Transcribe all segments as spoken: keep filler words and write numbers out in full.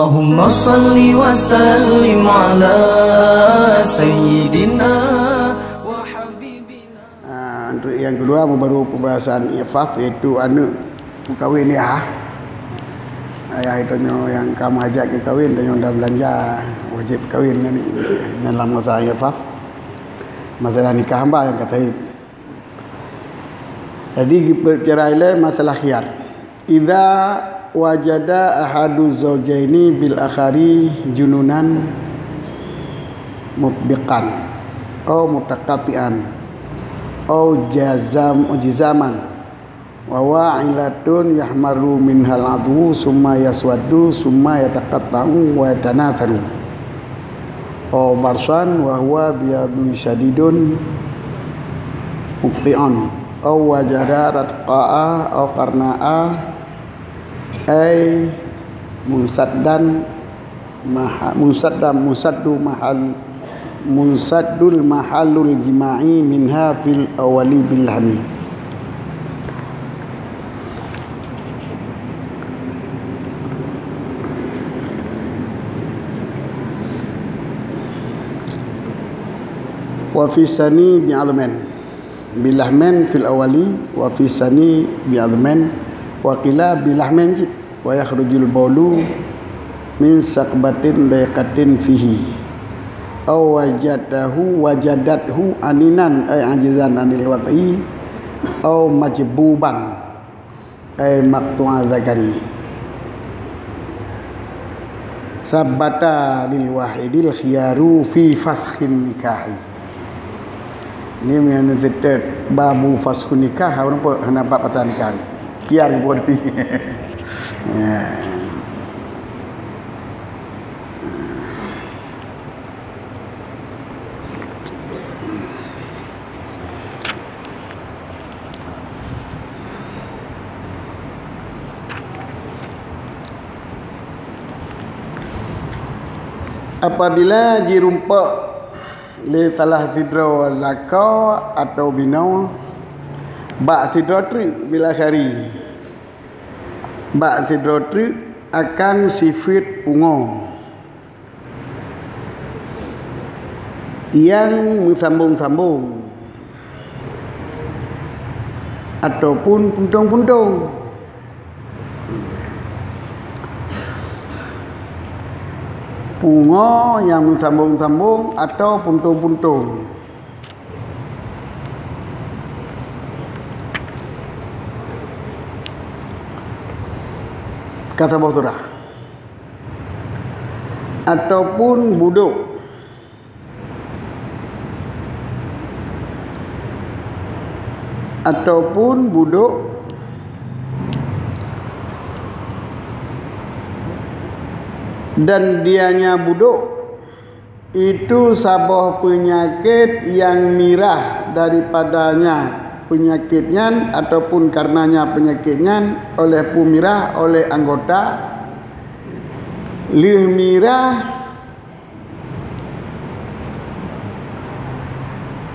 Allahumma salli wa sallim ala sayyidina wa habibina. Ah, untuk yang kedua, baru pembahasan i'faf, iaitu aneuk peukawén ya. Ayah tanyoe nyang ka meuhajat keu kawén, tanyoe dah beulanja wajéb kawén nyan, nyan lam masa i'faf. Masalah nikah hamba nyang ka sahid. Jadi, geupeubicarakan lé masalah khiyar. Idza wajada ahadu zaujaini bil akhari jununan mutbiqan, au mutaqatti'an, au jazam-, jizaman, wa huwa ilatun yahmaru minhal adwu, summa yaswaddu, summa yataqatta'u wa yatanatharu. Au barsan, wa huwa biyadun syadidun muqti'un, au wajada ratqa'a, au qarna'a, ai munsaddan maha-, munsaddan, munsaddu mahal-, munsaddul mahallul jima'i minha fil awwali bil lahmi. Wa fi sani bi adhmin. Bi lahmin fil awwali, wa fi sani bi adhmin, wa qila bi lahmin jid. Wa yakhrujul baulu min saqbatin daiqatin fihi. Au wajadahu, wajadathu aninan, ay ajizan anil wad'i, au majbuban, ay maqtu'a zakari. Sabata lil wahidil khiyaru fi faskhin nikahi. Ni meunyoe neuseutôt babu faskhun nikah, hana nampak, hana nampak pasal nikah. Kian berarti. Ya. Apabila jirumpok lé salah sidroe lakoe atawa binoe bak sidroe treuk bil akhari, bak sidroe treuk akan sifeuet pungo nyang meusambong-sambong ataupun puntông-puntông. Pungo nyang meusambong-sambong atawa puntông-puntông. Ka saboh surah. Ataupun budok. Ataupun budok. Dan dianya budok itu saboh peunyakét nyang mirah daripadanya peunyakét nyan ataupun karenanya peunyakét nyan oleh peumirah oleh anggota lheueh mirah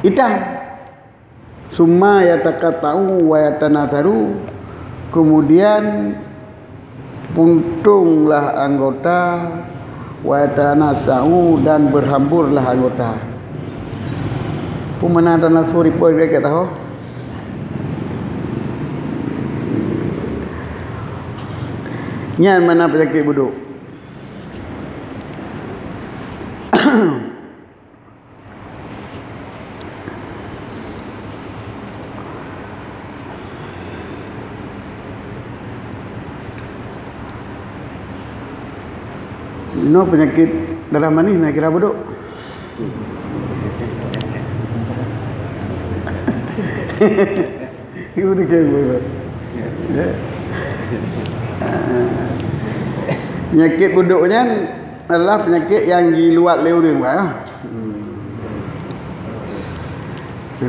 itam. Summa yataqatta'u wa yatanatharu, kemudian puntonglah anggota, wa yatanasa'u, dan berhamburlah anggota. Peue makna tanasur, ipo gét tahu? Nyan makna penyakit budok. Nyoe peunyakét darah manéh na kira budok. Ibu dikira budok. Ya. Ah. Peunyakét budok nyan adalah peunyakét nyang jiluwat lé ureuëng, Pak, ya. Hmm.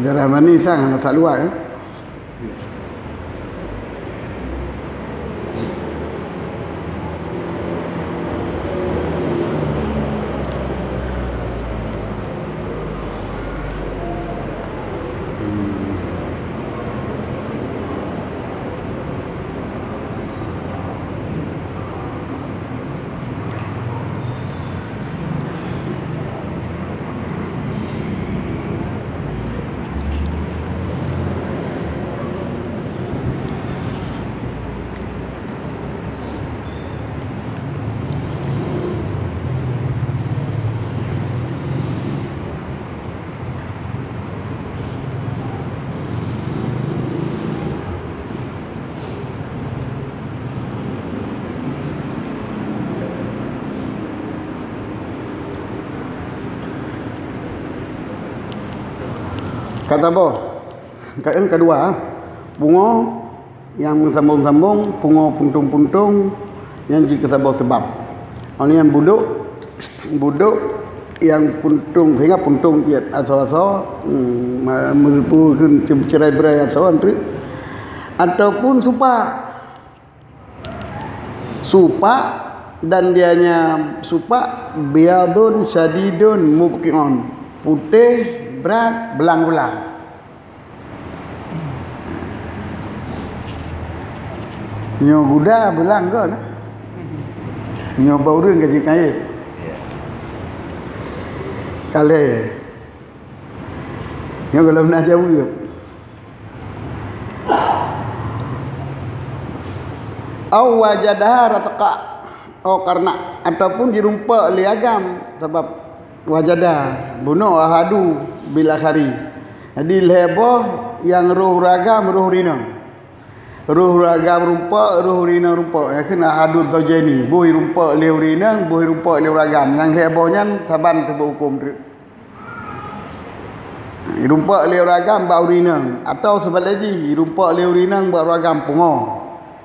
Darah manéh sang hana that luwat, ya. Ka saboh. Ka, nyang keudua, pungo nyang meusambong-sambong, pungo puntông-puntông, nyang jikeusaboh seubab. Óh lheueh nyan budôk, budôk nyang puntông, sehingga puntông cit asoe-asoe, hmm, ma-, meureupu kheun ce-, cerai-berai asoe treuk, ataupun supak. Supak dan dianya supak biadun syadidun mubqi'un, putéh, brat, blang-blang. Nyoe guda blang kon. Nyoe bak ureueng ka jeuet kayém. Kalé. Nyoe gohlom na jaweueb. Au wajadaha ratqa, au qarna, ataupun jirumpok lé agam, sabab wajada, bunoe ahadu bil akhari. Jadi lhée boh nyang roh ureueng agam, roh ureueng inong. Roh ureueng agam rumpok, roh ureueng inong rumpok. Nyan kheun ahadu zaujaini, boh jirumpok lé ureueng inong, boh jirumpok lé ureueng agam. Nyang lhée boh nyan saban seubuet huköm treuk. Jirumpok lé ureueng agam bak ureueng inong, atawa seubalek jih, jirumpok lé ureueng inong bak ureueng agam pungo.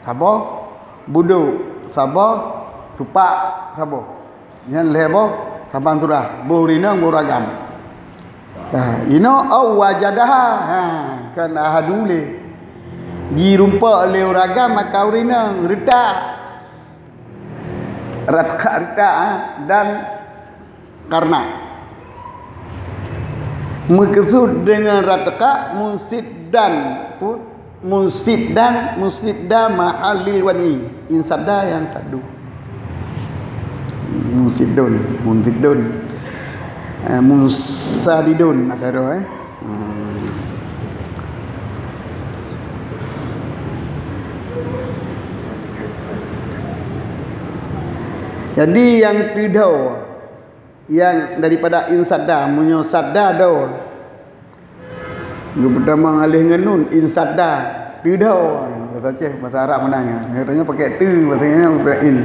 Saboh, budôk, saboh, supak, saboh. Nyan lhée boh, saban surah, boh ureueng inong, boh ureueng agam. Ha, inoe au wajadaha, ha, kon ahadu lé. Jirumpok lé ureueng agam maka ureueng inong, reutak. Reutak, reutak, ha, dan qarna. Meukeusud deungon ratqa munsiddan, pu-, munsiddan, munsidda mahallil wad'i. Insadda yansaddu. Munsiddun, munsiddun. Eh, munsadidun, ata droe, eh. Hmm. Jadi nyang teudhoe, nyang daripada insadda, meunyoe sadda dhoe. Geupeutambah alif ngon nun, insadda, teudhoe. Bahasa Aceh, bahasa Arab meunan nyan. Katanya pakai te, bahasa Indonesia pakai in.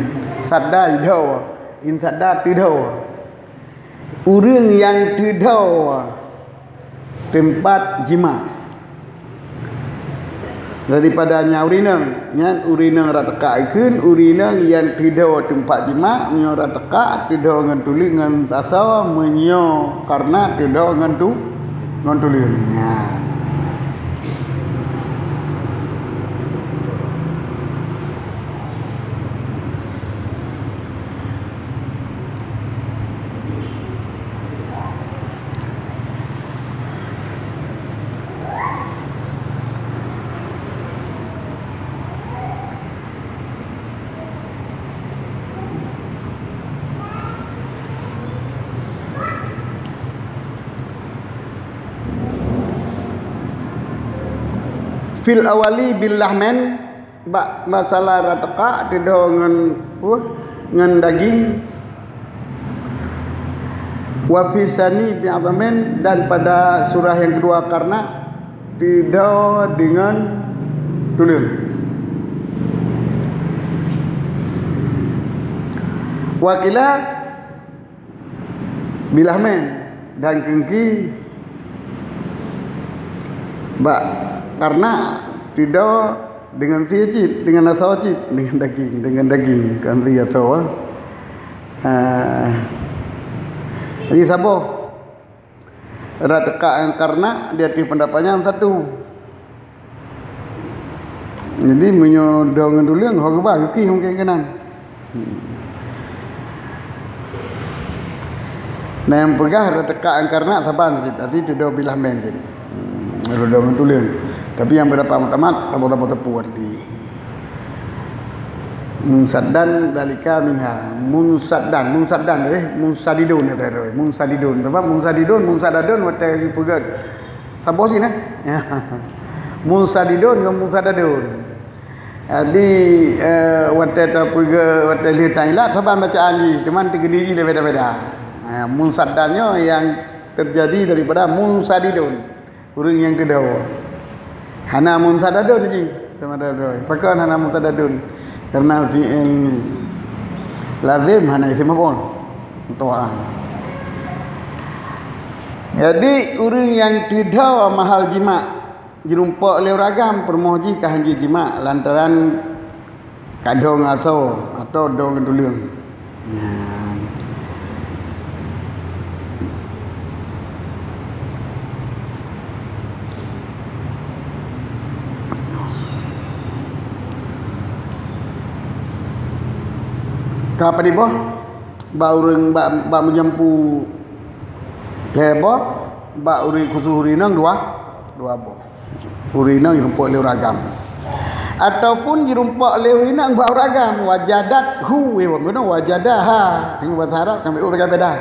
Sadda, idhoe. Insadda, teudhoe. Ureueng nyang teudhoe teumpat jimak. Daripada nyan ureueng inong, nyan ureueng inong rot teuka ikheun, ureueng inong nyang teudhoe teumpat jimak, meunyoe rot teuka teudhoe ngon tuleueng ngon asoe, meunyoe karna teudhoe ngon tu-, ngon tuleueng. Nyan. Fil awali bil lahmin, bak masalah rot teuka teudhoe ngon, uh, ngon daging. Wa fi tsani bi 'idhamin, dan pada surah nyang keudua karna teudhoe deungon tuleueng. Wa qila bi lahmin, dan keungki bak karna teudhoe deungon sie cit, deungon asoe cit, deungon daging, deungon daging, kon sie asoe. Ah. Jadi saboh rot teuka ngon karna di ateueh peundapat nyan satu. Jadi, meunyoe dhoe ngon tuleueng, ho geuba geuki mungken keunan. Hmm. Nah, nyang peugah rot teuka ngon karna saban cit, arti teudhoe bi lahmin cit. Hmm, dhoe ngon tuleueng. Tapi nyang peundapat muktamad, saboh-saboh teupeu arti. Munsaddan dzalika minha. Munsaddan, munsaddan, eh, munsadidun, ya, munsadidun. Sebab munsadidun, munsadadun, watèe geupeugah. Saboh cit, eh? Munsadidun ngon munsadadun. Jadi, eh, watèe tapeugah, watèe lheueh tailat, saban bacaan jih, cuman teukeudi jih leubeh beda-beda. Ha, munsaddan nyoe nyang teujadi daripada munsadidun. Ureueng nyang teudhoe. Hana munsadadun jih, sama ada dua. Pakon hana munsadadun? Karena fi'il lazim hana isim maf'ul. Tuan. Jadi, ureuëng nyang teudhoe mahal jimak, jirumpok lé ureuëng agam, peurumoh jih ka hanjeuet jimak lantaran ka dhoe ngon asoe atawa dhoe ngon tuleueng. Nyan. Ka padum boh? Bak ureuëng, bak, bak meujampu lhée boh, bak ureuëng khusos ureuëng inong dua, dua boh. Ureuëng inong jirumpok lé ureuëng agam. Ataupun jirumpok lé ureuëng inong bak ureuëng agam, wajadathu, eh, bunoe wajadaha. Nyang bahasa Arab kan beu beda.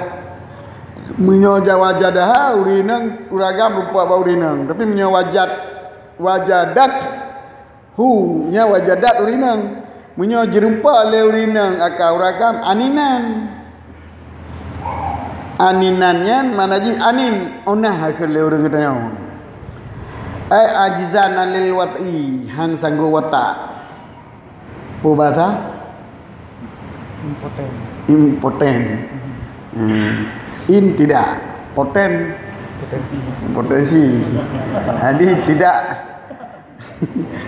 Meunyoe ja wajadaha, ureuëng inong, ureuëng agam rumpok bak ureuëng inong. Tapi meunyoe wajad, wajadathu, nyan wajadat ureuëng inong. Meunyoe jirumpok lé ureuëng inong aka ureuëng agam, aninan. Aninan nyan makna jih anin, unah kheun lé ureuëng geutanyoe. Ai ajizan anil wat'i, han sanggob watak. Peue basa? Impoten. Impoten. Hmm. In tidak. Poten. Potensi. Potensi. Jadi tidak,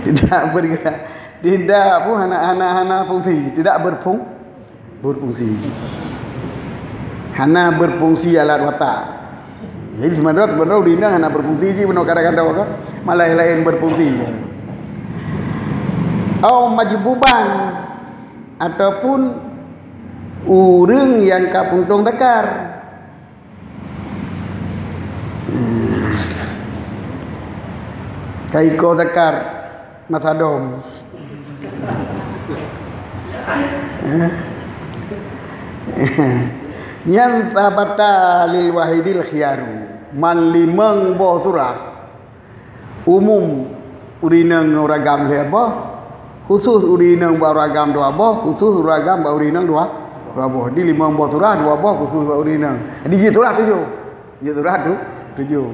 tidak bergerak. Tidak apa, hana, hana, hana fungsi. Tidak berfung-, berfungsi. Hana berfungsi alat watak. Jadi sebenarnya, sebenarnya ureuëng inong hana berfungsi jih bunoe kadang-kadang kan. Malah laén berfungsi. Au majbuban, ataupun ureuëng nyang ka puntông zakar. Hmm. Ka iko zakar masa dom. Eh? Nyan sabata lil wahidil khiyaru. Man limong boh surah. Umum, ureuëng inong ngon ureuëng agam lhée boh, khusos ureuëng inong bak ureuëng agam dua boh, khusos ureuëng agam bak ureuëng inong dua, dua boh. Di limong boh surah, dua boh khusos bak ureuëng inong. Jadi jeuet surah tujoh. Jeuet surah tu, tujoh.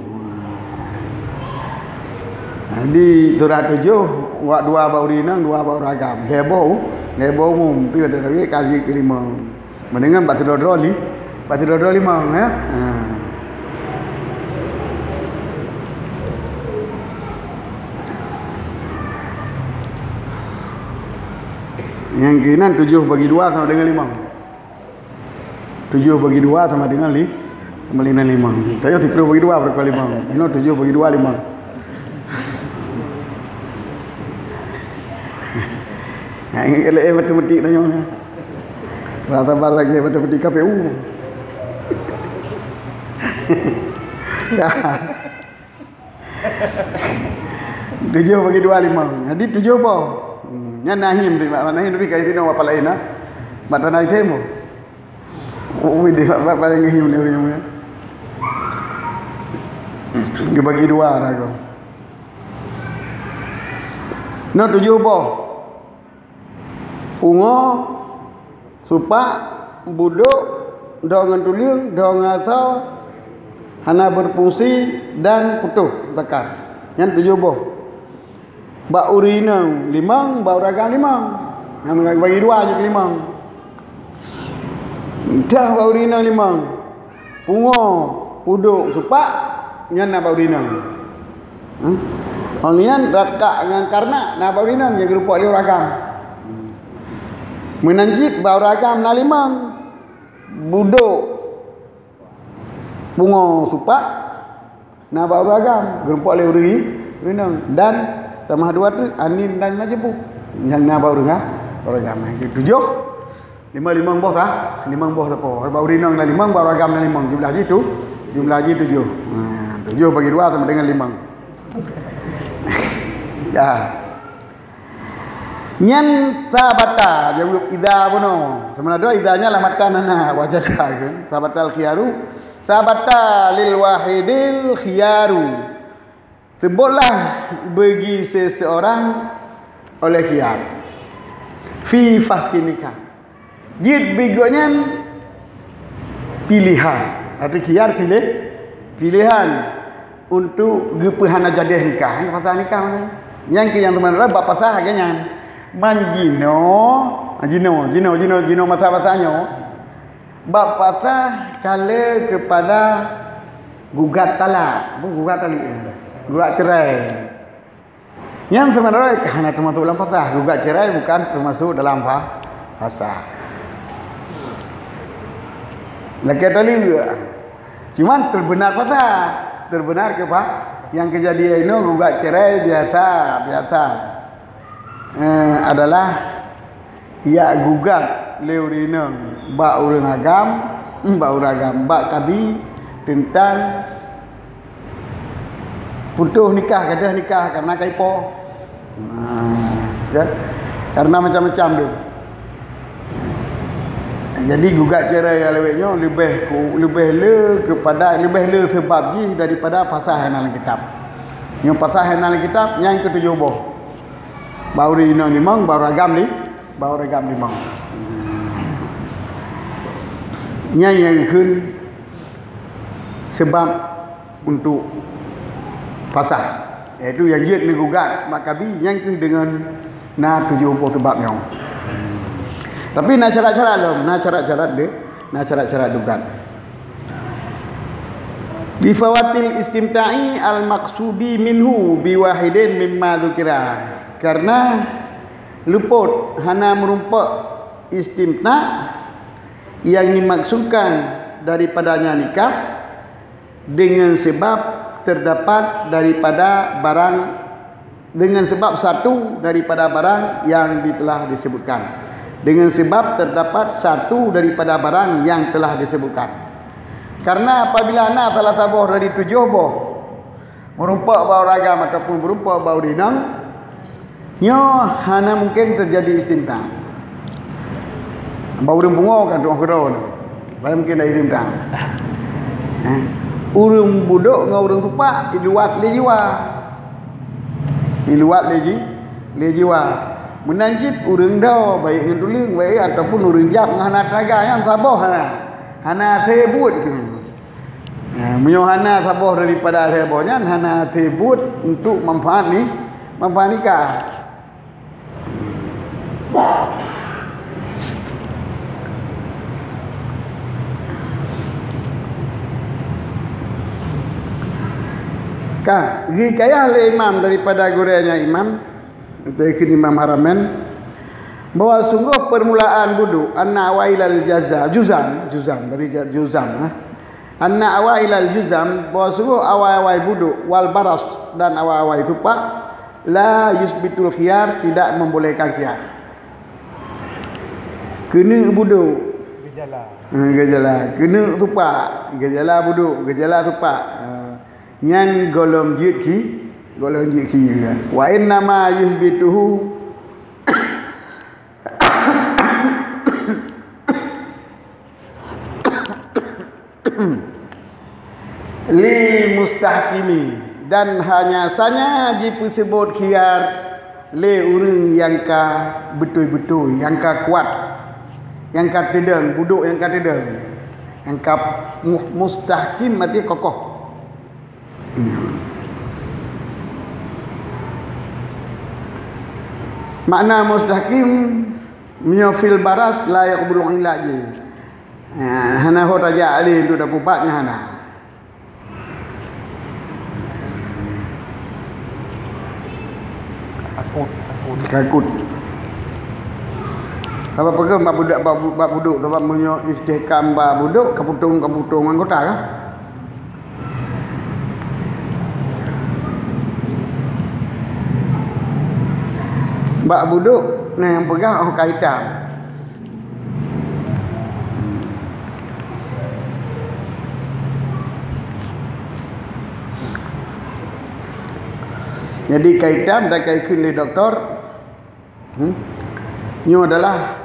Jadi surah tujoh, wak dua bak ureuëng inong, dua bak ureuëng agam. Lhée boh, lhée boh umum, pi pada lagi kaji kelima. Meunan bak sidroe-droe li-, bak sidroe-droe limong, ya. Ha. Nyang keunan tujoh bagi dua sama dengan limong. Tujoh bagi dua sama dengan li-, sama dengan limong. Tanyoe siplôh bagi dua berapa limong? Inoe tujoh bagi dua, limong. Nah, ingat lé matematik tanyoe. Rasa bal lagi matematik K P U. Ya. Tujoh bagi dua, limong. Jadi tujoh boh. Hmm, nyan nahim tu, Mak. Nahim lebih kat sini, apa lain, ah? Mak tanah itu, Mak. Oh, wih, dia, Mak, Mak, paling nahim ni, orang ni. Dia bagi dua dah kau. No, tujoh boh. Pungo, supak, budok, dhoe ngon tuleueng, dhoe ngon asoe, hana berfungsi dan putôh zakar. Nyan tujoh boh. Bak ureuëng inong limong, bak ureuëng agam limong. Nyang bagi dua jeuet keu limong. Dah bak ureuëng inong limong. Pungo, pudok, supak, nyan na bak ureuëng inong. Hmm? Ong nyan rakak ngon karnak na bak ureuëng inong, nyang geurumpok lé ureuëng agam. Meunan cit bak ureuëng agam na limong. Budok, pungo, supak, na bak ureuëng agam, geurumpok lé ureuëng inong. Dan tamah dua teuk, anin dan majeubu. Nyang na bak ureuëng a-, ureuëng agam. Nyang keu tujoh. Lima, limong boh sah, limong boh sapo. Bak ureuëng inong na limong, bak ureuëng agam na limong. Jumlah jih tu, jumlah jih tujoh. Ha, tujoh bagi dua sama dengan limong. Ya. Nyan sabata, jaweueb idza bunoe. Sebenarnya idza nyan lam matan hana, wajada kan. Sabatal khiyaru. Sabata lil wahidil khiyaru. Sebutlah bagi seseorang oleh khiyar. Fi fasqi nikah. Jeuet bagi gobnyan pilihan. Arti khiyar pilih, pilihan untuk geupeuhana jadeh nikah. Ini pasal nikah mana? Nyang keu nyang teumanoe bak pasal lagée nyan. Man jinoe, jinoe, jinoe, jinoe, jinoe masa-masa nyoe. Bak pasal kala kepada Gugat talak, apa gugat talak? Gugat cerai. Nyan sebenarnya hana termasuk dalam fasah. Gugat cerai bukan termasuk dalam fa-, fasah. Lakée taleuek. Cuman terbenar fasah. Terbenar ke fa-, yang kejadian ini gugat cerai biasa, biasa. Eh, adalah yak gugat lé ureuëng inong bak ureuëng agam, bak ureuëng agam, bak kadi teuntang putôh nikah, gadôh nikah karena kaipo. Ha, kan? Karena macam-macam tu. Jadi gugat cerai lewat nyoe lebih ku-, lebih le kepada, lebih le sebab jih daripada pasah yang dalam kitab. Nyoe pasah yang dalam kitab nyang ketujuh boh. Bak ureuëng inong limong, bak ureuëng agam li-, bak ureuëng agam limong. Nyan nyang kheun sebab untuk pasah, yaitu nyang jeuet neugugat bak kadi nyang keuh deungon na tujoh boh seubab nyoe. Tapi na syarat-syarat lom, na syarat-syarat de, na syarat-syarat dugat. Li fawatil istimta'i al-maqsudi minhu biwahidin mimma dzukira. Karena luput hana meurumpok istimta' yang dimaksudkan daripadanya nikah dengan sebab terdapat daripada barang, dengan sebab satu daripada barang yang di-, telah disebutkan. Dengan sebab terdapat satu daripada barang yang telah disebutkan. Karena apabila na salah saboh dari tujoh boh meurumpok bak ureuëng agam ataupun meurumpok bak ureuëng inong, nyoe hana mungken teujadi istimta'. Bak ureuëng pungo ka tu'oh keudroe nyoe, hana mungken na istimta'. Eh, ureuëng budok ngon ureuëng supak iluwat lé jiwa. Iluwat lé ji-, lé jiwa. Meunan cit ureuëng droe, baik ngon tuleueng, baik ataupun ureuëng jab ngon hana teunaga, nyan saboh hana. Hana asai buet. Ya, meunyoe hana saboh daripada lhée boh nyan, hana asai buet untuk manfaat ni, manfaat nikah. Ka, geukayah lé imam daripada gurée nyan imam, dari Imam Haramain, bahwa sungguh permulaan buduk, anna awailal jaza-, juzam, juzam, dari ja-, juzam, eh. Anna awailal juzam, bahwa sungguh awai-awai buduk, wal baras, dan awai-awai tupak, la yusbitul khiyar, tidak membolehkan khiyar. Keuneuk buduk. Gejala. Eh, gejala. Keuneuk tupak. Gejala buduk. Gejala tupak. Eh, nyan gohlom jeuet khi-, gohlom jeuet khiyar. Wa innama yusbituhu lil mustahkimi, dan hanya sanya jipeuseubot khiyar lé ureuëng nyang ka beutôi-beutôi, nyang ka kuat, nyang ka teudong, budok nyang ka teudong, nyang ka mu-, mustahkim, arti kokoh. Makna mustahkim, meunyoe fil baras la yaqbalu ilaj. Ha, hana ho tajak alé untuk tapeubat nyan hana. Akut, akut. Akut. Sabab peugah bak budak, bak bu-, bak budok, sabab meunyoe istihkam bak budok, kaputong, kaputong anggota kan? Bak budok, nah nyang peugah oh ka itam. Jadi ka itam dan ka ikheun lé doktor, hmm, nyoe adalah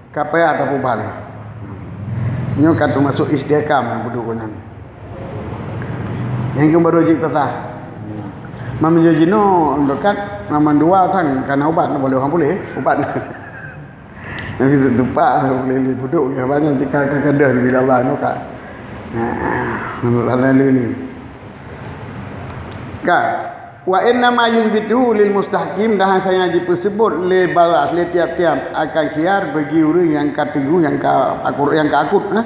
ka payah tapeubat lé. Nyoe ka teumasok istihkam nyang budok nyan. Nyang keu baru jeuet peusah. Meunyoe jinoe dekat, mandua sang kana ubat, boleh orang boleh ubat. Tapi tupak boleh lé budok, ya, banyak jika ka gadoh bila ban tu ka. Nah, menurut lalu ni. Ka, wa inna ma yusbitu lil mustahkim, dan hanya jipeuseubot lé balas, lé tiap-tiap akan khiyar bagi ureuëng nyang ka teguh, nyang ka akur, nyang ka akut, eh?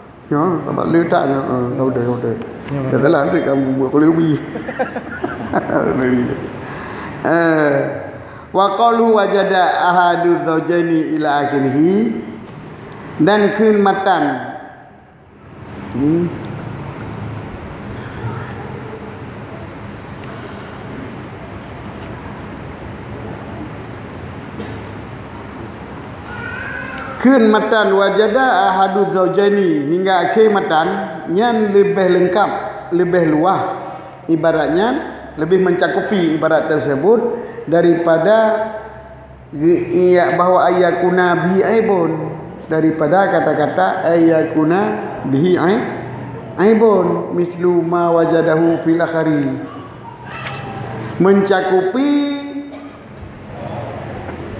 Nyoe, sabab le tak nyoe. Eh, dah udah, dah udah. Dah salah, nanti kamu buat kulit ubi. Eh, wa qalu wajada ahadu zaujaini ila akhirih. Dan kheun matan. Hmm. Kheun matan wajada ahadu zaujaini, hingga akhé matan, nyan leubeh leungkap, leubeh luwah, ibarat nyan leubeh mencakupi ibarat tersebut daripada ge-, iya, bahwa ayyakuna bihi aibun, daripada kata-kata ayyakuna bihi ai-, aibun, mislu ma wajadahu fil akhari. Mencakupi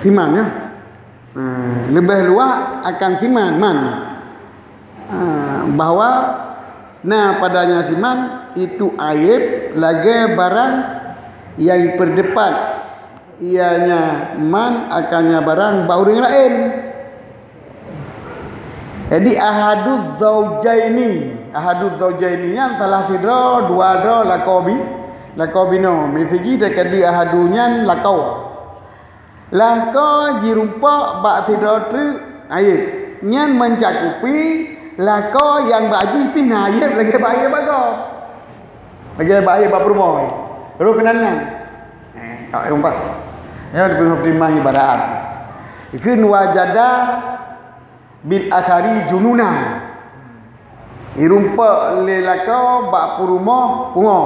siman, ya. Nah, leubeh luwah akan siman, man. Ah, bahwa na padanya siman itu aib lagée barang yang diperdepat ianya man akannya barang bak ureuëng laén. Jadi ahadu zaujaini, ahadu zaujaini nyan salah sidroe, dua droe, lakoe bi-, lakoe binoe. Misigi teukeudi ahadu nyan lakoe. Lakoe jirumpok bak sidroe treuk aib. Nyan mencakupi lakoe nyang bak jih pih na aib lagée bak aib bak gob. Lagée bak aib bak peurumoh. Roh keunan nyan. Eh, tak rumpok. Nyan dipeutimang ibarat. Kheun wajada bil akhari jununa. Irumpok lé lakoe bak peurumoh pungo.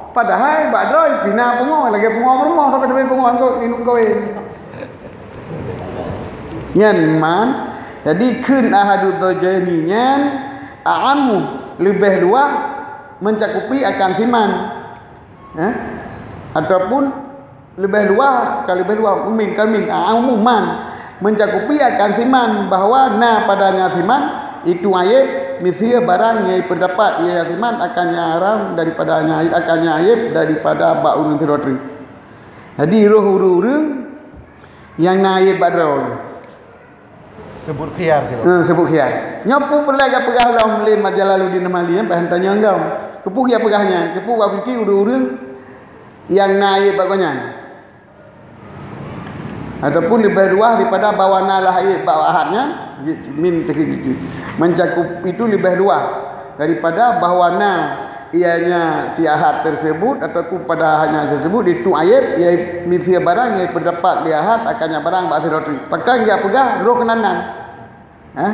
Padahai bak droe pih na pungo, lagée pungo peurumoh, sabe-sabe pungo inong kawin. Nyan man, jadi kheun ahadu zaujaini nyan a'ammu, leubeh luwah mencakupi akan siman. Eh? Ataupun Leubeh luwah, ka leubeh luwah, umin, ka umin, a, umuman, mencakupi akan siman bahwa na padanya siman itu aib, miseue barang nyang ipeudapat ia siman akan nyang haram daripada nyang aib, akan nyang aib daripada bak ureuëng sidroe treuk. Jadi roh ureuëng-ureuëng nyang na aib bak droe. Sebut khiyar je. Ha, sebut khiyar. Nyoe peue peulai ka peugah lom lé Mat Jalaluddin Al-Mahalli, eh, bah tanyong dong. Keupeue geujak peugah nyan? Keupeue bak pike ureuëng-ureuëng nyang na aib bak gobnyan? Ataupun leubeh luwah daripada bahwa na lah aib bak ahad nyan, min cekik-cekik. Mencakup itu leubeh luwah daripada bahwa na ianya si ahad tersebut ataupun pada ahad nyan tersebut itu aib, ia miseue barang nyang ipeudapat lé ahad akan nyan barang bak sidroe treuk. Pakon geujak peugah roh keunan nan? Ha?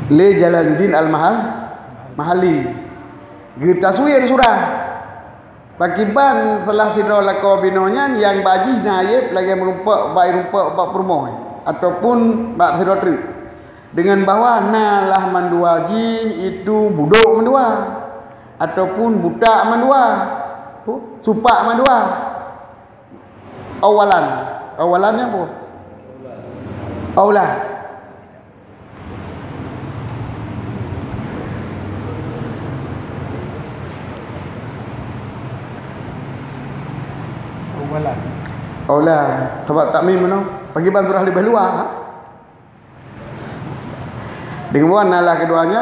Lé Jalaluddin Al-Mahal, Mahalli. Geutaswir surah. Pakiban salah sidroe lakoe binoe nyan nyang bak jih na aib lagée meurumpok bak rumpok bak peurumoh ataupun bak sidroe treuk. Dengan bahwa na lah mandua jih itu budok mandua ataupun butak mandua, supak mandua. Awalan. Awalan nyan peue? Aula. Awalan. Aula. Sabab takmim meunoe. Pakiban surah leubeh luwah. Deungon bukan nalah keduanya,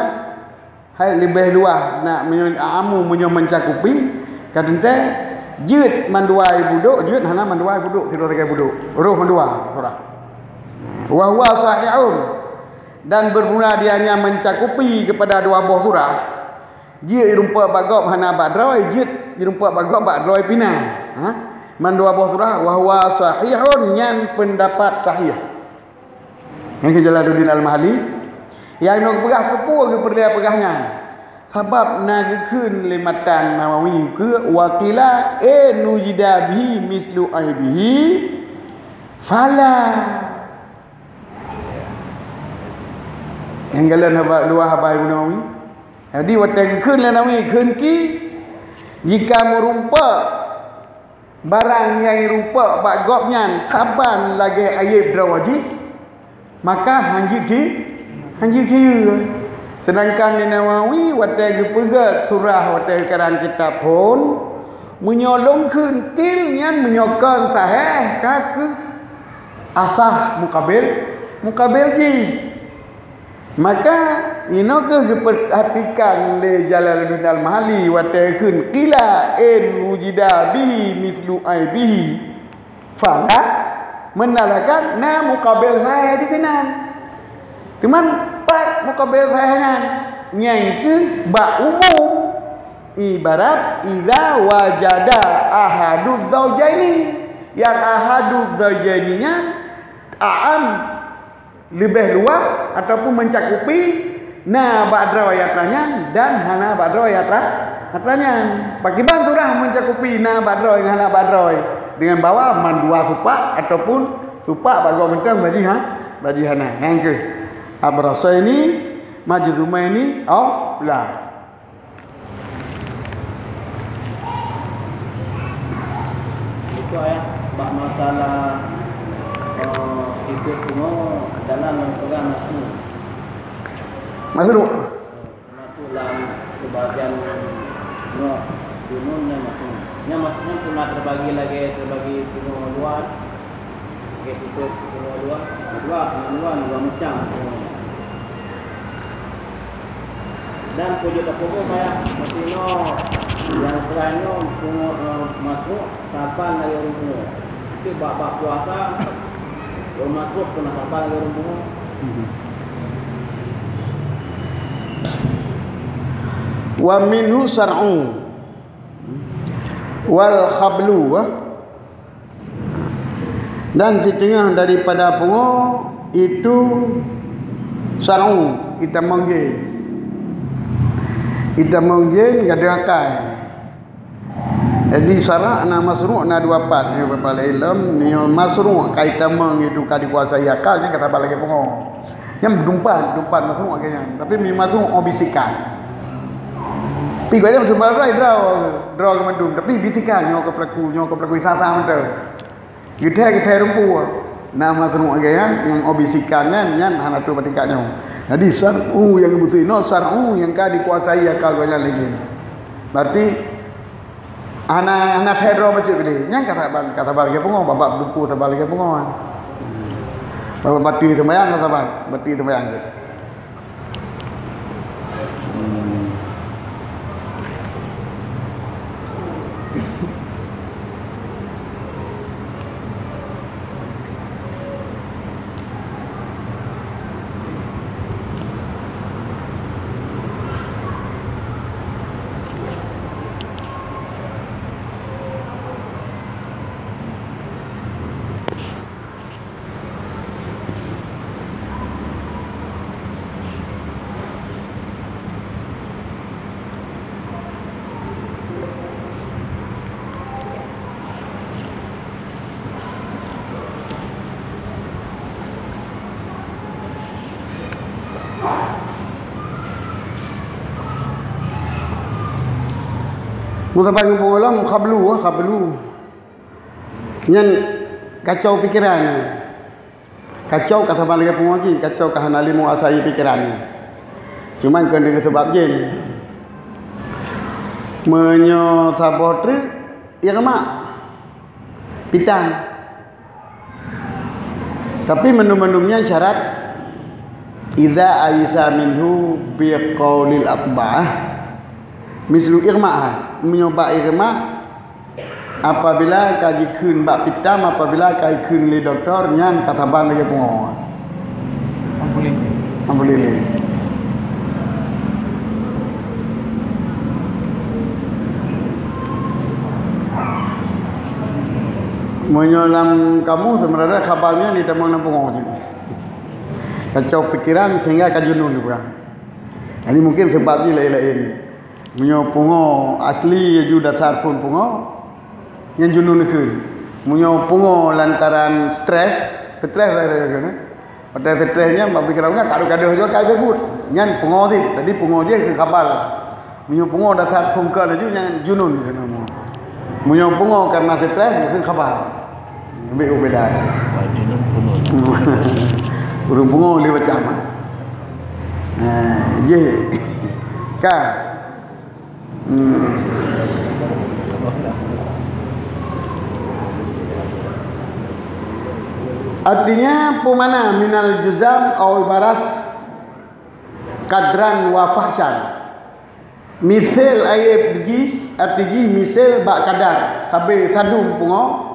hai leubeh luwah nak meunyoe amu meunyoe mencakupi, ka teuntée jeuet mandua budok, jeuet hana mandua budok, sidroe sagai budok. Roh mandua surah. Wa huwa sahihun, dan bermula dianya mencakupi kepada dua boh surah. Jeuet irumpok bak gob hana bak droe, jeuet irumpok bak gob bak droe pih na. Ha? Mandua boh surah, wa huwa sahihun, nyan pendapat sahih. Nyang keu Jalaluddin Al-Mahalli, nyang nyoe geupeugah keupeue geupeureulée peugah nyan? Sabab na geukheun lé matan Nawawi keu wa qila in wujida bihi mislu aibihi fala. Nyang galon haba dua haba Imam Nawawi. Jadi watée geukheun lé Nawawi kheun ki jika meurumpok barang nyang irumpok bak gobnyan saban lagée aib droe jih, maka hanjeuet ki, hanjeuet kiyeu. Sedangkan di Nawawi watée geupeugét surah watée geukarang kitab phon, meunyoe lôn kheun qil nyan meunyoe kon sahih ka keuh asah mukabil, mukabil jih. Maka inoe kheueh geupeurhatikan lé Jalaluddin Al-Mahalli watée kheun qila in wujida bihi mislu aibihi fala, meunalakan na mukabil sahih di sinan. Cuman pat mukabil sahih nyan, nyang keuh bak umum ibarat iza wajada ahaduz zaujaini, yang ahaduz zaujaini nyan aam leubeh luwah ataupun mencakupi na bak droe atra nyan dan hana bak droe atra, atra nyan. Pakiban surah mencakupi na bak droe ngon hana bak droe dengan bawa mandua supak ataupun supak bak gob mantong bak jih ha, bak jih hana. Nyang keuh abrasaini majzumaini au la. Itu ayah bak masalah eh, ikut semua dalam yang pegang masuk. Masuk. Termasuk dalam sebagian nyoh dunun yang masuk. Yang masuknya pernah terbagi lagi terbagi semua luar. Okey, situ pungo dua. Dua, pungo dua, dua macam pungo. Dan pojok dapur pun payah. Mesti no yang terakhir no pungo eh, masuk saban lagi ureueng pungo. Itu bak bak puasa. Belum masuk pun saban lagi ureueng pungo. Wa minhu sar'u wal khablu, ha? Dan siteungoh daripada pungo itu sar'u, itamong jén. Itamong jén gadeuh akai. Jadi sara' na masru' na dua pat. Nyoe bak ilom, nyoe masru' ka itamong itu ka dikuasai akal, nyan ka saban lagée pungo. Nyan dumpat, dumpat masru' lagée nyan. Tapi mi masru' oh bisikan. Pi gobnyan seumeurat droe, droe, droe keu mandum, tapi bisikan nyoe keu pelaku, nyoe keu pelaku, sasa mantong. Geuthèe-geuthèe rumpue. Na masruq lagèe nyan, nyang oh bisikan nyan, nyan hana trôh bak tingkat nyoe. Jadi, syar'u nyang geubeutôi inoe, syar'u nyang ka dikuasai akal gobnyan lé jin. Berarti, hana, hana thèe droe bacut piléh. Nyan ka saban, ka saban lagèe pungo, babah dupo saban lagèe pungo. Babah bateue seumbahyang ka saban, bateue seumbahyang jeuet. Meusapat ngon peungulom, khablu, khablu. Nyan kacau pikeran. Kacau ka saban lagèe pungo cit, kacau ka hana lé meuasai pikeran. Cuma kon deungon sabab jén. Meunyoe saboh treuk, ya lemak. Pitam. Tapi mandum-mandum nyan syarat, idza aisa minhu biqaulil atba'ah, mislu ighma', meunyoe bak ighma', apabila ka jikheun bak pitam, apabila ka jikheun lé dokto, nyan ka saban lagèe pungo. Alhamdulillah. Meunyoe lam kamus, sebenarnya khabar nyan ditamong lam pungo cit. Kacau pikiran sehingga ka junun dipeugah. Jadi mungkin sebab jih laén-laén. Meunyoe pungo asli laju dasar phon pungo, nyan junun dikheun. Meunyoe pungo lantaran stres, stres lah dia kheun, eh. Watèe stres nyan bak pikiran nyan kadeuh-kadeuh jih ka ibu buet. Nyan pungo cit. Jadi pungo jih keu khabar. Meunyoe pungo dasar phon keu laju nyan junun kheun pungo. Meunyoe pungo karena stres, kheun khabar. Ambil ubeda. Wah, junun pungo. Ureueng pungo lé macam. Nah, jih. Ka. Hmm. Artinya, peue makna minal juzam au baras kadran wa fahsyan. Miseul ayeb jih, arti jih miseul bak kadar, sabe sadum pungo,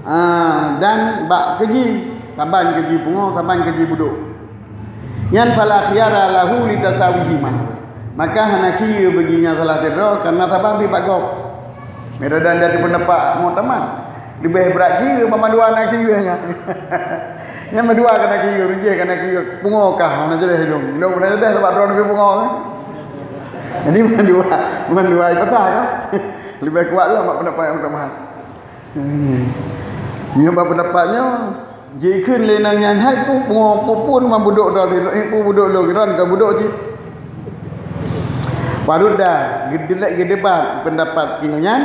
Ah, dan bak keuji, saban keuji pungo, saban keuji budok. Nyan fala khiyara lahu li tasawihima. Maka hana khiyeu bagi nyang salah sidroe, karena saban sibak gob. Meunyoe dan dari pendapat muktamad, leubeh brat khiyeu, mandua na khiyeu nyan. Nyan mandua kana khiyeu, rijeh kana khiyeu, pungo kah, hana jeulaih ilong. Ilong hana jeulaih sabab droe leubeh pungo. Jadi mandua, mandua ipatah kah? Leubeh kuat lah bak pendapat muktamad. Hmm. Nyoe bak pendapat nyoe, jikheun lé nang nyan hai pu-, pu-, pu-, pun mabudok droe, eh, pu-, budok lôn, droe ka budok cit. Warudda, geudelek geudebat pendapat nyan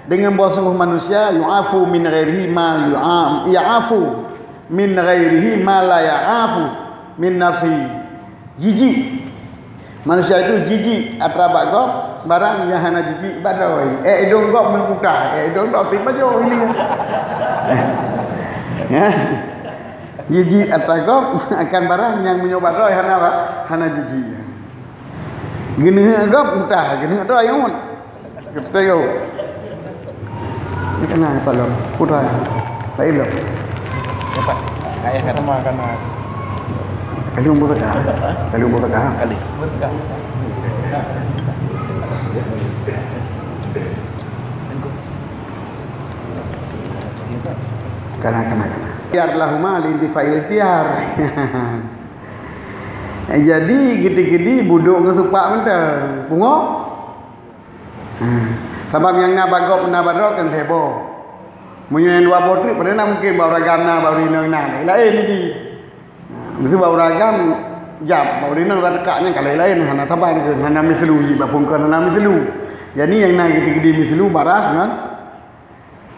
deungon boh sunggoh manusia, yu'afu min ghairihi ma yu'a-, ya'afu min ghairihi ma la ya'afu min nafsihi. Jijik. Manusia itu jijik atra bak gob, barang nyang hana jijik bak droe. Eh, idong gob meumutah, eh, idong droe tim bajo ini. Ya. Jijik atra gob akan barang nyang meunyoe bak droe hana ba-, hana jijik. Geuneuk gob mutah, geuneuk droe ngon. Geuteugoe. Kana Pak Lom, putra. Pak Lom. Dapat. Ayah kata. Sama kana. Kali umur tengah. Kali umur tengah. Kali. Kana, kana, kana. Ikhtiyar lahuma li intifa'il ikhtiyar. Jadi, giti-giti budok ngon supak mantong. Pungo? Ha. Sabab nyang na bak gob na bak droe kan lhèe boh. Meunyoe nyang dua boh treuk, padahai na mungkin bak ureueng agam na, bak ureueng inong na, laén-laén lagi. Ha, meusti bak ureueng agam Jam, bak ureueng inong rata nyan ka laén-laén, hana saban keu, hana mislu, ji bak phungkon hana mislu. Jadi nyang na geude-geude mislu baras ngon,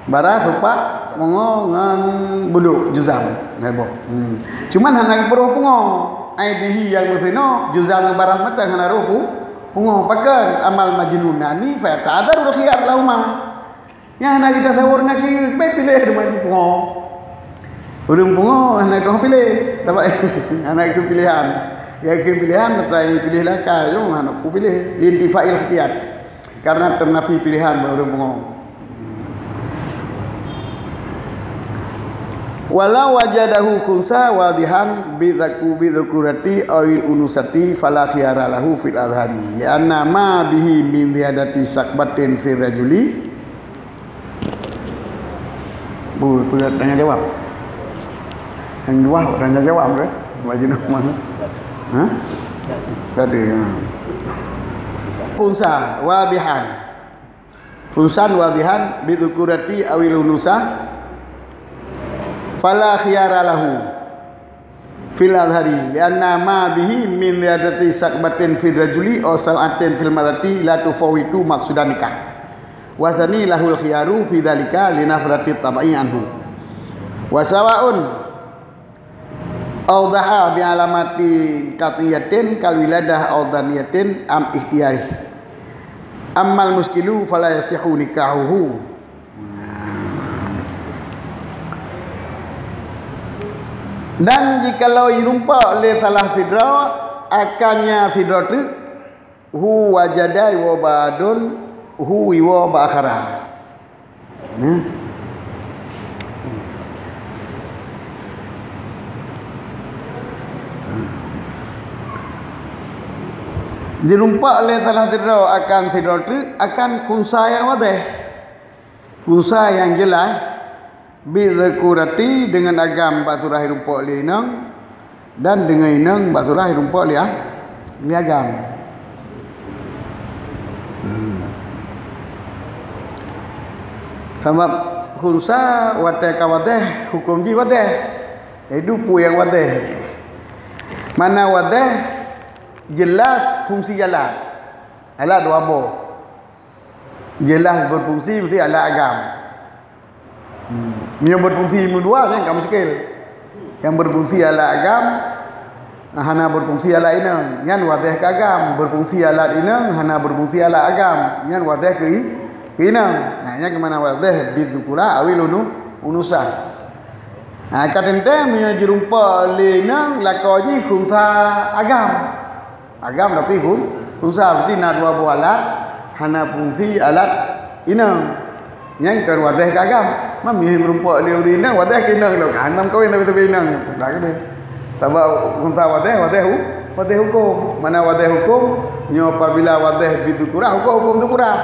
baras, supak, pungo ngon budok, juzam, ngai boh. Hmm. Cuman hana geupeurôh pungo. Ai bihi nyang meusinoe, juzam ngon baras mantong hana rôh pu-, pungo. Pakon amal majnun nani fa ta'dzarul khiyar lahuma. Nyan hana geutasawur na kiri, kiban piléh teuma jipungo. Ureueng pungo hana geutanyoe piléh, sabab hana geutanyoe piléhan. Nyang geutanyoe piléhan, atra piléh laka, nyoe hana ku piléh. Lintifa'il ikhtiyar. Karena teunafi piléhan bak ureueng pungo. Walau wajadahu khunsa wadihan bidzaku-, bidzukurati awil unusati fala khiyara lahu fil azhari. Lianna ma bihi min ziyadati sakbatin fir rajuli. Bu, peue tanya jawab? Yang dua tanya jawab ke? Majnun mana? Hah? Tadi, ha. Khunsa wadihan. Khunsan wadihan bidzukurati awil unusa. Fala khiyara lahu fil azhari, lianna ma bihi min ziyadati sakbatin fir rajuli aw sab'atin fil mar'ati la tufawitu maqsudan nikah. Wa tsani lahul khiyaru fi dzalika li nafrati tab'i anhu. Wa sawa'un awdaha bi alamatin qat'iyatin kal wiladah aw dhaniyatin am ikhtiyari. Ammal muskilu fala yasihhu nikahuhu. Dan jikalau jirumpok lé salah sidroe akan nyang sidroe teuk, hu wajada iwoba adun, hu iwoba akhara. Nah. Jirumpok lé salah sidroe akan sidroe teuk akan khunsa nyang wadéh. Khunsa nyang jeulaih, bidzukurati deungon agam bak surah jirumpok lé inong, dan deungon inong bak surah jirumpok lé a-, lé agam. Hmm. Sabab khunsa watée ka wadéh, huköm jih wadéh. Jadi peue nyang wadéh? Makna wadéh, jeulaih fungsi alat. Alat dua boh. Jeulaih beufungsi meusti alat agam. Hmm. Meunyoe beufungsi meudua, nyan ka muskil. Nyang beufungsi alat agam, hana beufungsi alat inong, nyan wadéh keu agam. Beufungsi alat inong, hana beufungsi alat agam, nyan wadéh keu i-, keu inong. Nah, nyan keuh makna wadéh bidzukura awil unu-, unusa. Nah, ka teuntée meunyoe jirumpok lé inong, lakoe jih khunsa agam. Agam tapi khun-, khunsa, berarti na dua boh alat, hana fungsi alat inong. Nyan kon wadéh keu agam. Meunyoe meurumpok lé ureueng inong, wadéh keu inong lom. Hana meukawen tapi-tapi inong. Dak keuh. Sabab khunsa wadéh, wadéh hu-, wadéh huköm. Makna wadéh huköm, nyoe apabila wadéh bidzukurah, huköm, huköm dzukurah.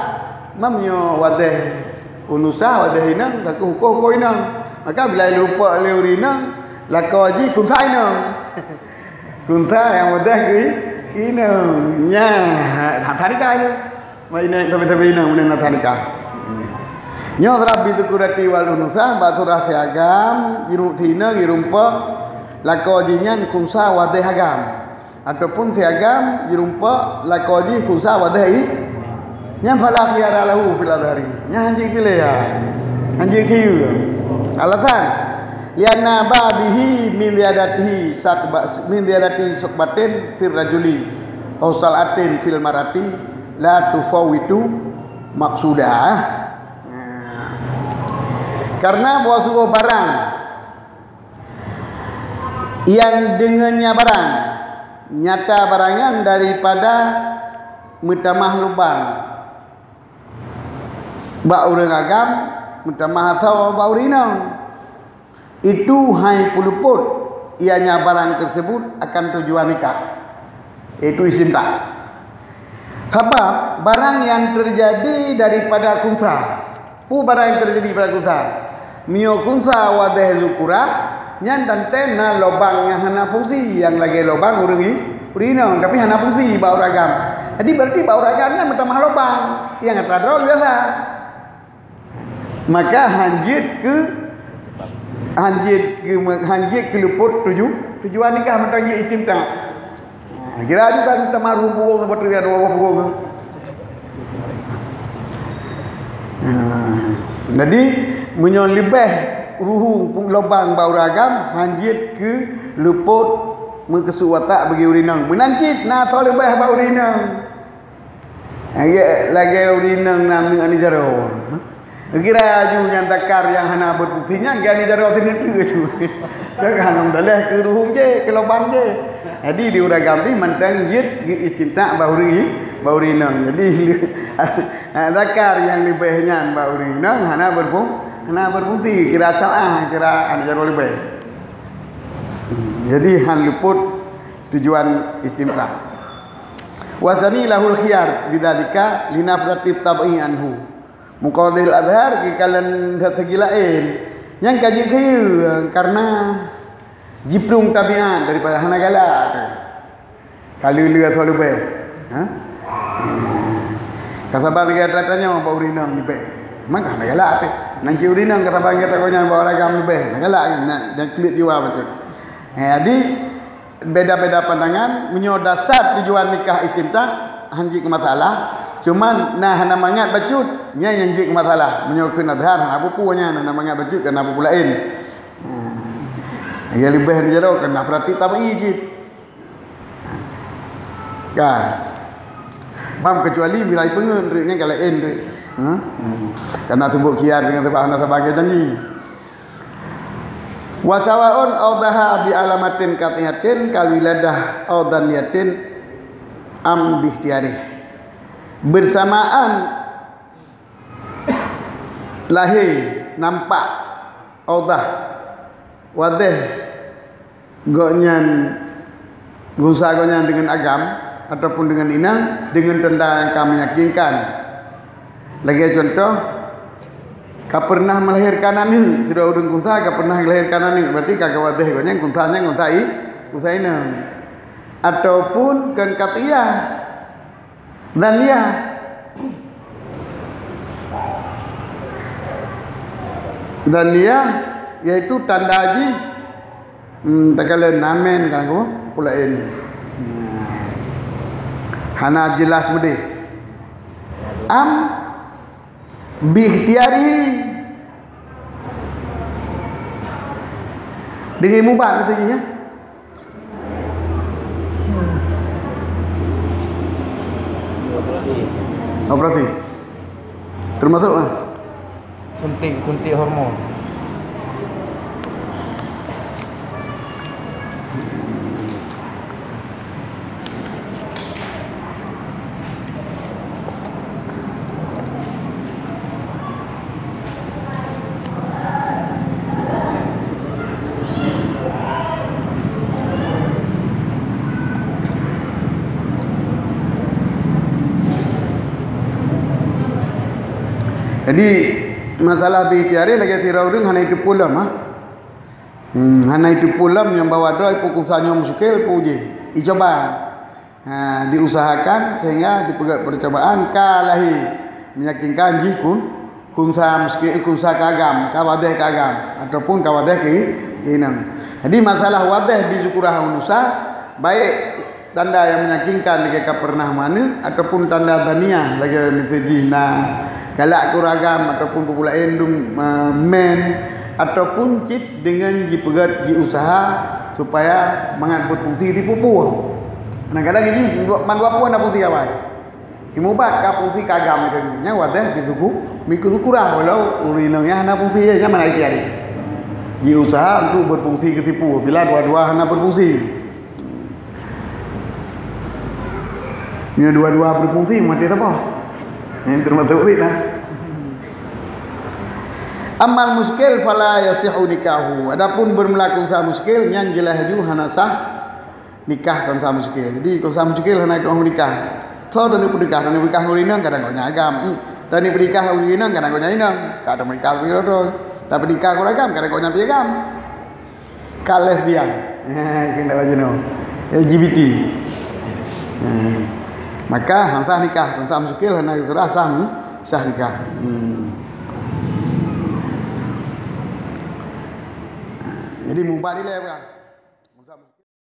Meunyoe wadéh unusa, wadéh inong, lakoe huköm, huköm inong. Maka bila jirumpok lé ureueng inong, lakoe jih khunsa inong. Khunsa nyang wadéh keu inong. Nyan, ha, ha, tadi ka tu. Mak inong, tapi-tapi inong, meunan na tadi ka. Nyoe surah bidzukurati wal unusa, bak surah si agam, jiru-, si inong, jirumpok, lakoe jih nyan khunsa wadéh agam. Ataupun si agam, jirumpok, lakoe jih khunsa wadéh i-, Nyan fala khiyara lahu fil azhari. Nyan hanjeuet piléh, ya. Hanjeuet khiyeue. Alasan, lianna ba bihi min ziyadatihi sakba-, min ziyadati sukbatin fir rajuli, aw sal'atin fil mar'ati, la tufawitu maqsuda. Karena bahwa sebuah barang yang dengannya barang, nyata barang nyan daripada meutamah lubang bak ureueng agam, meutamah asoe bak ureueng inong. Itu hai peulupot, ianya barang tersebut akan tujuan nikah, yaitu istimta. Sabab barang yang terjadi daripada khunsa. Peue barang yang terjadi pada khunsa? Meunyoe khunsa wadéh dzukurah, nyan tantée na lobang nyang hana fungsi, nyang lagée lobang ureueng i-, ureueng inong, tapi hana fungsi bak ureueng agam. Jadi berarti bak ureueng agam nyan meutamah lobang, nyang atra droe biasa. Maka hanjeuet keu, hanjeuet keu, hanjeuet keu lupot tuju-, tujuan nikah meutanggée istimta. Kira juga teuma ruhueng purong saboh triliun dua boh purong. Ha. Jadi, meunyoe leubeh ruhueng lubang bak ureueng agam, hanjeuet keu leupot meukeusut watak bagi ureueng inong. Meunan cit na soe leubeh bak ureueng inong. Lagèe, lagèe ureueng inong na aneuk jaroe. Kira aju nyang zakar nyang hana beufungsi nyan, geuh aneuk jaroe sineuk teuk aju. Kan hana meudaléh keu ruhueng jih, keu lubang jih. Jadi di ureueng agam pih mantong jeuet geuistimta bak ureueng, bak ureueng inong. Jadi zakar nyang leubeh nyan bak ureueng inong hana beufung-, hana beufungsi. Kira salah, kira aneuk jaroe leubeh. Jadi han leupot tujuan istimta. Wa tsani lahul khiyar bidzalika linafrati tab'i anhu. Muqadil azhar geukalon segi laén. Nyang ka jeuet keu kareuna jiplueng tabiat daripada hana galak teuh. Ka lheueh-lheueh asoe leubeh. Ha? Ka saban lagèe atra tanyoe bak ureueng inong leubeh. Maka hana galak teuh. Nan cit ureueng inong ka saban lagèe atra gobnyan bak ureueng agam leubeh. Hana galak, nak, nak klik jiwa bacut. Eh, jadi, beda-beda pandangan, meunyoe dasar tujuan nikah istimta, han jeuet keu masalah, cuman na hana mangat bacut, nyan nyang jeuet keu masalah. Meunyoe keu azhar, hana peue-peue nyan, hana mangat bacut, kan hana peue-peue laén. Hmm. Nyang leubeh neujaroe, kan na peurati tab'i cit. Kan. Bang, keucuali bila ipeungeut, nyan ka laén, hmm? Hmm. Kan na seubuet khiyar deungon sabab hana saban lagèe janji. Wa sawaun audaha bi alamatin qat'iyatin kal wiladah au daniyatin am bi ikhtiyarih. Bersamaan lahé nampak audah, wadéh, gobnyan, gunsa gobnyan deungon agam ataupun deungon inong, deungon tanda nyang ka meyakinkan. Lagèe cuntoh, ka pernah melahirkan aneuk, sidroe ureueng gunsa ka pernah melahirkan aneuk, berarti ka wadéh gobnyan gunsa nyan gunsa i-, gunsa inong. Ataupun kon qat'iyah, dhaniyah. Dhaniyah, yaitu tanda jih, hmm, takalon na mèn kan aku, pula in. Hana jelas beudeh. Am bi ikhtiyari. Deungon mubat kata jih, ya. Operasi. Termasuk, ah? Suntik, suntik hormon. Jadi, masalah bi ikhtiyari lagèe sidroe ureueng hana jiteupeue lom, ha. Hmm, hana jiteupeue lom nyang bahwa droe peue gunsa nyoe muskil peue jih. Icoba. Ha, diusahakan sehingga dipeugöt percobaan ka lahé meyakinkan jih kun, gunsa muskil, gunsa keu agam, ka wadéh keu agam ataupun ka wadéh keu inong. Jadi masalah wadéh bi zukurah unsa, baik tanda nyang meyakinkan lagèe ka pernah meuaneuk ataupun tanda dhaniyah lagèe miseue jih na galak keu ureueng agam ataupun peue-peue laén dum, eh, mèn ataupun cit deungon jipeugöt jiusaha supaya mangat beufungsi sipeue-peue. Kadang-kadang jih mandua peue hana fungsi awai. Imubat ka fungsi keu agam itu. Nyan wadéh bi zuku-, bi zukurah walau ureueng inong nyan hana fungsi, nyan mana ikhtiar. Jiusaha untuk beufungsi keu sipeue bila dua-dua hana beufungsi. Nyoe dua-dua beufungsi, maté saboh. Nyan termasuk sit nah. Ammal muskil fala yasihhu nikahu. Adapun bermula gunsa muskil, nyan jeulaih laju hana sah nikah gunsa muskil. Jadi gunsa muskil hana jitu'oh nikah. Soe taneuk peunikah, taneuk peunikah ureueng inong kadang gobnyan agam. Hmm. Taneuk peunikah ureueng inong kadang gobnyan inong. Kadang peunikah ureueng inong. Tapi nikah ureueng agam kadang gobnyan pih agam. Ka lesbian. Ha, keuneuk bak jinoe. L G B T. Ha. Maka han sah nikah, han sah muskil, hana surah sah, sah nikah. Hmm. Jadi mubat ilèe peugah.